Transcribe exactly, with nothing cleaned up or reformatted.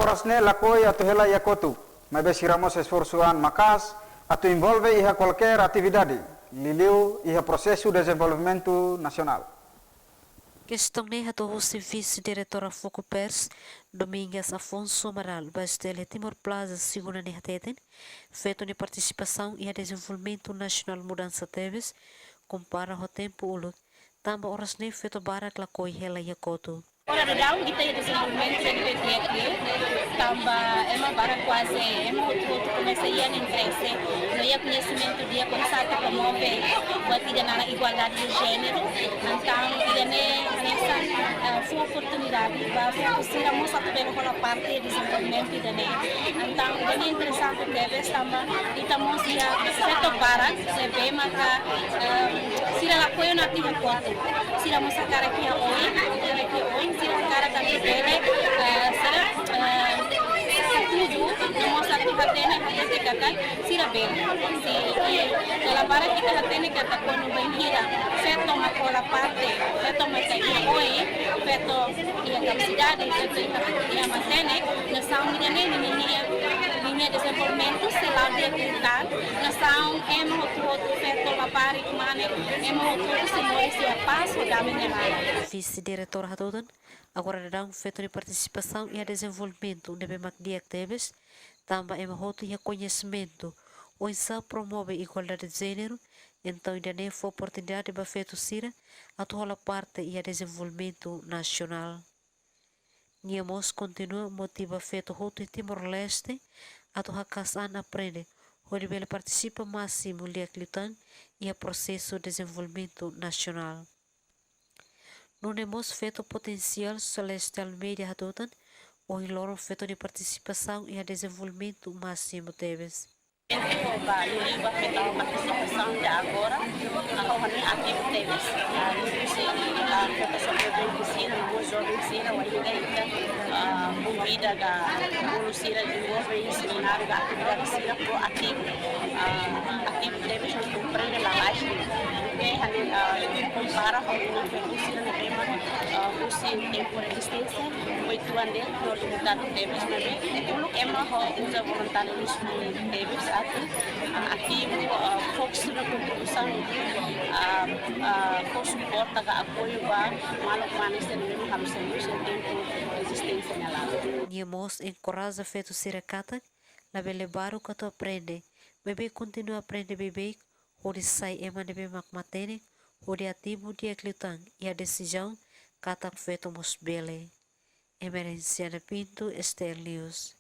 Oras ne'e lakohi atu hela iha kotuk, maibé sira mós esforsu an maka'as atu envolve iha kualkér atividade, liuliu iha prosesu dezenvolvimentu nasionál. Kestaun ne'e hato'o husi Vise-Diretora Fokupers, Domingas Afonso Amaral, ba STL Timor Plaza, segunda ne'e hateten, feto nia partisipasaun iha dezenvolvimentu nasionál mudansa tebes, kompara ho tempu uluk, tanba oras ne'e feto barak lakohi hela iha kotuk. Agora daudaun ita iha dezenvolvimentu ida ne'ebé di'ak liu, tanba ema barak kuaze, ema hotu-hotu komesa iha interese, no iha koñesimentu di'ak oinsá atu promove buat ida naran igualdade de jéneru. Entaun, ida-ne'e hanesan, eh, fó oportunidade ba feto sira mós atu bele hola parte dezenvolvimentu ida-ne'e. Entaun, ida-ne'e interesante tebes tanba ita mós iha feto barak ne'ebé maka, eh, sira lakohi ona atu iha kotuk. Sira mós hakarak iha oin, hakarak iha oin, sira hakarak atu bele, eh, sira, eh, hatudu, no mós atu hatene, hatete katak sira bele. Se, eh, dala barak ita hatene katak kuandu bainhira feto mak hola parte, feto mak iha oin, feto iha kapasidade, feto iha, iha matenek, nasaun ida-ne'e ninia, ninia dezenvolvimentu sei la'o di'ak liután, nasaun ema hotu-hotu, feto, labarik, mane, ema hotu-hotu sei moris iha pás ho dame nia laran. Vise-Diretora hatutan, agora daudaun feto nia partisipasaun iha dezenvolvimentu ne'ebé mak di'ak tebes, tanba ema hotu iha koñesimentu oinsá promove igualdade de jéneru, entaun ida-ne'e fó oportunidade ba feto sira atu hola parte iha dezenvolvimentu nasionál. Nia mós kontinua motiva feto hotu iha Timor-Leste atu haka'as an aprende, hodi bele partisipa másimu di'ak liután iha prosesu dezenvolvimentu nasionál. Nune'e mós feto potensiál Celeste Almeida hatutan, ohin loron feto nia partisipasaun iha dezenvolvimentu másimu tebes. Ba, liuliu ba feto nia partisipasaun iha agora, ah, ho nia ativu tebes. Ah, liuliu husi, ah, feto sira, joven sira, no mós joven sira, wainhira ita, ah, konvida ka bolu sira envolve iha semináriu ka atividade sira proativu, ah, ativu tebes no komprende lalais. Ne'e hanesan, ah, kompara ho ema feto sira ne'ebé mak, ah, husi tempu rezisténsia, oituan de'it no limitadu tebes, maibé uluk ema ho uza voluntáriu tebes atu, ah, ativu, ah, fó sira-nia kontribuisaun, ah, ah, fó suporta ka apoiu ba maluk mane sira ne'ebé mak halusan husi tempu rezisténsia nia laran. Nia mós enkoraja feto sira katak labele baruk atu aprende, maibé kontinua aprende beibeik, hodi sai ema ne'ebé mak matenek, hodi ativu di'ak liután iha desizaun katak feto mós bele. Emerenciana Pinto, STL News.